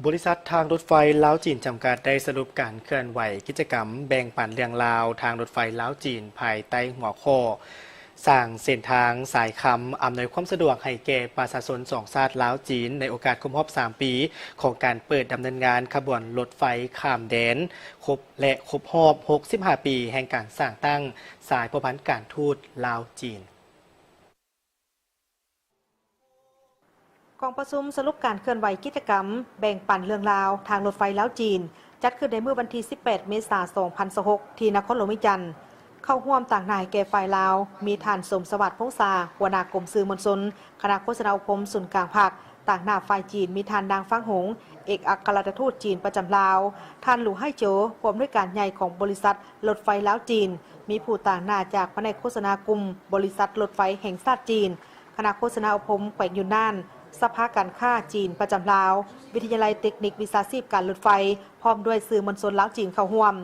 ບໍລິສັດທາງລົດໄຟລາວ-ຈີນ ຈຳກັດ ໄດ້ສະຫຼຸບການເຄື່ອນໄຫວກິດຈະກຳແບ່ງປັນເລື່ອງລາວທາງລົດໄຟລາວ-ຈີນ ພາຍໃຕ້ຫົວຂໍ້ ສ້າງເສັ້ນທາງສາຍຄຳ ອຳນວຍຄວາມສະດວກໃຫ້ແກ່ປະຊາຊົນສອງຊາດລາວ-ຈີນ ໃນໂອກາດຄົບຮອບສາມປີ ຂອງການເປີດດຳເນີນງານຂະບວນລົດໄຟຂ້າມແດນ ຄົບ ແລະ ຄົບຮອບຫົກສິບຫ້າປີ ແຫ່ງການສ້າງຕັ້ງສາຍພົວພັນການທູດລາວ-ຈີນ. ກອງປະຊຸມສະຫຼຸບການເຄື່ອນໄຫວກິດຈະກຳແບ່ງປັນເລື່ອງລາວທາງລົດໄຟລາວ-ຈີນ ຈັດຂຶ້ນໃນມື້ວັນທີສິບແປດ ເມສາ ສອງພັນຊາວຫົກ ທີ່ນະຄອນຫຼວງວຽງຈັນ. ເຂົ້າຮ່ວມຕາງໜ້າໃຫ້ແກ່ຝ່າຍລາວ ມີທ່ານ ສົມສະຫວາດ ພົງສາ ຫົວໜ້າກົມສື່ມວນຊົນ ຄະນະໂຄສະນາອົບຮົມສູນກາງພັກ, ຕາງໜ້າຝ່າຍຈີນ ມີທ່ານ ນາງ ຟາງຫົງ ເອກອັກຄະລັດຖະທູດຈີນປະຈຳລາວ, ທ່ານ ຫຼູ ໄຫໂຈ ຜູ້ອຳນວຍການໃຫຍ່ຂອງບໍລິສັດລົດໄຟລາວ-ຈີນ, ມີຜູ້ຕາງໜ້າຈາກພະແນກໂຄສະນາກຸ່ມບໍລິສັດລົດໄຟແຫ່ງຊາດຈີນ, ຄະນະໂຄສະນາອົບຮົມແຂວງຢຸນນານ, ສະພາການຄ້າຈີນປະຈຳລາວ, ວິທະຍາໄລເຕັກນິກວິຊາຊີບການລົດໄຟ, ພ້ອມດ້ວຍສື່ມວນຊົນລາວ-ຈີນເຂົ້າຮ່ວມ.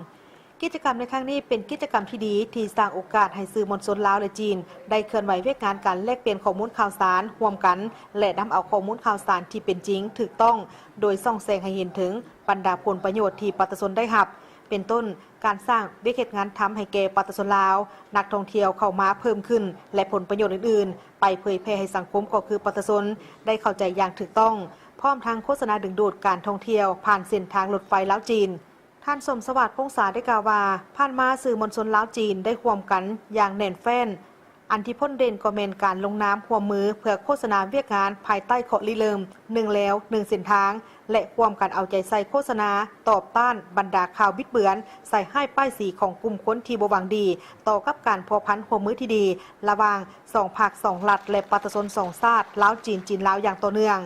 ກິດຈະກຳໃນຄັ້ງນີ້ເປັນກິດຈະກຳທີ່ດີ ທີ່ສ້າງໂອກາດໃຫ້ສື່ມວນຊົນລາວ ແລະ ຈີນ ໄດ້ເຄື່ອນໄຫວວຽກງານການແລກປ່ຽນຂໍ້ມູນຂ່າວສານຮ່ວມກັນ ແລະ ນຳເອົາຂໍ້ມູນຂ່າວສານທີ່ເປັນຈິງ, ຖືກຕ້ອງ, ໂດຍສ່ອງແສງໃຫ້ເຫັນເຖິງບັນດາຜົນປະໂຫຍດທີ່ປະຊາຊົນໄດ້ຮັບ, ເປັນຕົ້ນ ການສ້າງວຽກເຮັດງານທຳໃຫ້ແກ່ປະຊາຊົນລາວ, ນັກທ່ອງທ່ຽວເຂົ້າມາເພີ່ມຂຶ້ນ ແລະ ຜົນປະໂຫຍດອື່ນໆ ໄປເຜີຍແຜ່ໃຫ້ສັງຄົມ ກໍຄືປະຊາຊົນ ໄດ້ເຂົ້າໃຈຢ່າງຖືກຕ້ອງ, ພ້ອມທັງໂຄສະນາດຶງດູດການທ່ອງທ່ຽວຜ່ານເສັ້ນທາງລົດໄຟລາວ-ຈີນ. ທ່ານ ສົມສະຫວາດ ພົງສາ ໄດ້ກ່າວວ່າ, ຜ່ານມາສື່ມວນຊົນລາວ-ຈີນໄດ້ຮ່ວມກັນຢ່າງແໜ້ນແຟ້ນ, ອັນທີ່ພົ້ນເດັ່ນກໍແມ່ນການລົງນາມຮ່ວມມືເພື່ອໂຄສະນາວຽກງານພາຍໃຕ້ເຄາະລິເລີ່ມ ໜຶ່ງແລວ ໜຶ່ງເສັ້ນທາງ ແລະ ຮ່ວມກັນເອົາໃຈໃສ່ໂຄສະນາຕອບຕ້ານບັນດາຂ່າວບິດເບືອນ, ໃສ່ຮ້າຍປ້າຍສີຂອງກຸ່ມຄົນທີ່ບໍ່ຫວັງດີຕໍ່ກັບການພົວພັນຮ່ວມມືທີ່ດີລະຫວ່າງສອງພັກສອງລັດ ແລະ ປະຊາຊົນສອງຊາດ ລາວ-ຈີນ, ຈີນ-ລາວ ຢ່າງຕໍ່ເນື່ອງ.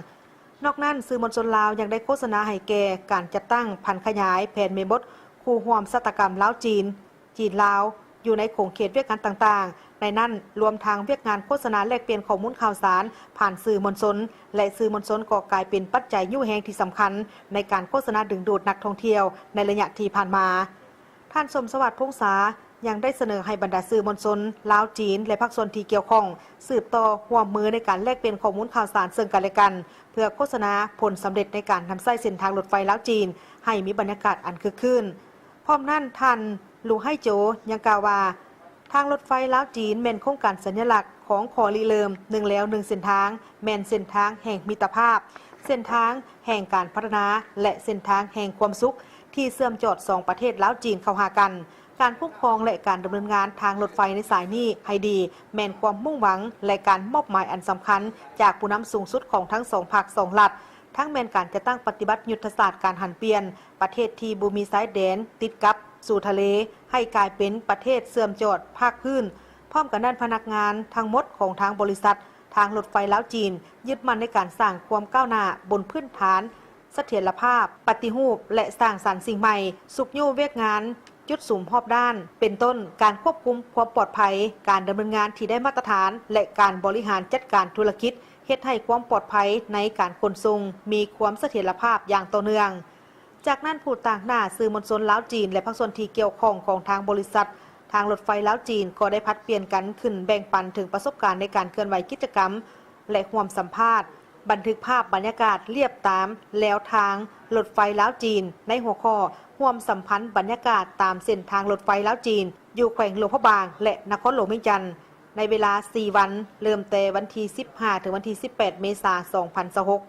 ນອກນັ້ນ, ສື່ມວນຊົນລາວຍັງໄດ້ໂຄສະນາໃຫ້ແກ່ການຈັດຕັ້ງຜັນຂະຫຍາຍແຜນແມ່ບົດຄູ່ຮ່ວມຊະຕາກຳລາວ-ຈີນ, ຈີນ-ລາວ ຢູ່ໃນຂົງເຂດວຽກງານຕ່າງໆ, ໃນນັ້ນລວມທັງວຽກງານໂຄສະນາແລກປ່ຽນຂໍ້ມູນຂ່າວສານຜ່ານສື່ມວນຊົນ ແລະ ສື່ມວນຊົນກໍກາຍເປັນປັດໄຈຍູ້ແຮງທີ່ສຳຄັນໃນການໂຄສະນາດຶງດູດນັກທ່ອງທ່ຽວໃນໄລຍະທີ່ຜ່ານມາ. ທ່ານ ສົມສະຫວາດ ພົງສາ ຍັງໄດ້ສະເໜີໃຫ້ບັນດາສື່ມວນຊົນລາວ-ຈີນ ແລະ ພາກສ່ວນທີ່ກ່ຽວຂ້ອງ ສືບຕໍ່ຮ່ວມມືໃນການແລກປ່ຽນຂໍ້ມູນຂ່າວສານເຊິ່ງກັນ ແລະ ກັນ ເພື່ອໂຄສະນາຜົນສຳເລັດໃນການນຳໃຊ້ເສັ້ນທາງລົດໄຟລາວ-ຈີນ ໃຫ້ມີບັນຍາກາດອັນຄຶກຄື້ນ. ພ້ອມນັ້ນ, ທ່ານ ລູ ໄຫໂຈ ຍັງກ່າວວ່າ, ທາງລົດໄຟລາວ-ຈີນ ແມ່ນໂຄງການສັນຍະລັກຂອງຂໍ້ລິເລີ່ມ ໜຶ່ງແລວ ໜຶ່ງເສັ້ນທາງ, ແມ່ນເສັ້ນທາງແຫ່ງມິດຕະພາບ, ເສັ້ນທາງແຫ່ງການພັດທະນາ ແລະ ເສັ້ນທາງແຫ່ງຄວາມສຸກ ທີ່ເຊື່ອມຈອດສອງປະເທດລາວ-ຈີນເຂົ້າຫາກັນ. ການຄຸ້ມຄອງ ແລະ ການດຳເນີນງານທາງລົດໄຟໃນສາຍນີ້ໃຫ້ດີ ແມ່ນຄວາມມຸ່ງຫວັງ ແລະ ການມອບໝາຍອັນສຳຄັນຈາກຜູ້ນຳສູງສຸດຂອງທັງສອງພັກສອງລັດ, ທັງແມ່ນການຈັດຕັ້ງປະຕິບັດຍຸດທະສາດການຫັນປ່ຽນປະເທດທີ່ບໍ່ມີຊາຍແດນຕິດກັບສູ່ທະເລ ໃຫ້ກາຍເປັນປະເທດເຊື່ອມຈອດພາກພື້ນ. ພ້ອມກັນນັ້ນ, ພະນັກງານທັງໝົດຂອງທາງບໍລິສັດທາງລົດໄຟລາວ-ຈີນ ຍຶດໝັ້ນໃນການສ້າງຄວາມກ້າວໜ້າບົນພື້ນຖານ ສະຖຽນລະພາບ, ປະຕິຮູບ ແລະ ສ້າງສັນສິ່ງໃໝ່, ຊຸກຍູ້ວຽກງານຈຸດສຸມຮອບດ້ານ ເປັນຕົ້ນ ການຄວບຄຸມຄວາມປອດໄພ, ການດຳເນີນງານທີ່ໄດ້ມາດຕະຖານ ແລະ ການບໍລິຫານຈັດການທຸລະກິດ ເຮັດໃຫ້ຄວາມປອດໄພໃນການຂົນສົ່ງມີຄວາມສະຖຽນລະພາບຢ່າງຕໍ່ເນື່ອງ. ຈາກນັ້ນ, ຜູ້ຕາງໜ້າສື່ມວນຊົນລາວ-ຈີນ ແລະ ພາກສ່ວນທີ່ກ່ຽວຂ້ອງຂອງທາງບໍລິສັດທາງລົດໄຟລາວ-ຈີນ ກໍໄດ້ຜັດປ່ຽນກັນຂຶ້ນແບ່ງປັນເຖິງປະສົບການໃນການເຄື່ອນໄຫວກິດຈະກຳ ແລະ ຮ່ວມສຳພາດ, ບັນທຶກພາບບັນຍາກາດລຽບຕາມແລວທາງລົດໄຟລາວ-ຈີນ ໃນຫົວຂໍ້ ຮ່ວມສຳພັນບັນຍາກາດຕາມເສັ້ນທາງລົດໄຟລາວ-ຈີນ ຢູ່ແຂວງຫຼວງພະບາງ ແລະ ນະຄອນຫຼວງວຽງຈັນ ໃນເວລາສີ່ວັນ, ເລີ່ມແຕ່ວັນທີສິບຫ້າ ເຖິງວັນທີສິບແປດ ເມສາ ສອງພັນຊາວຫົກ.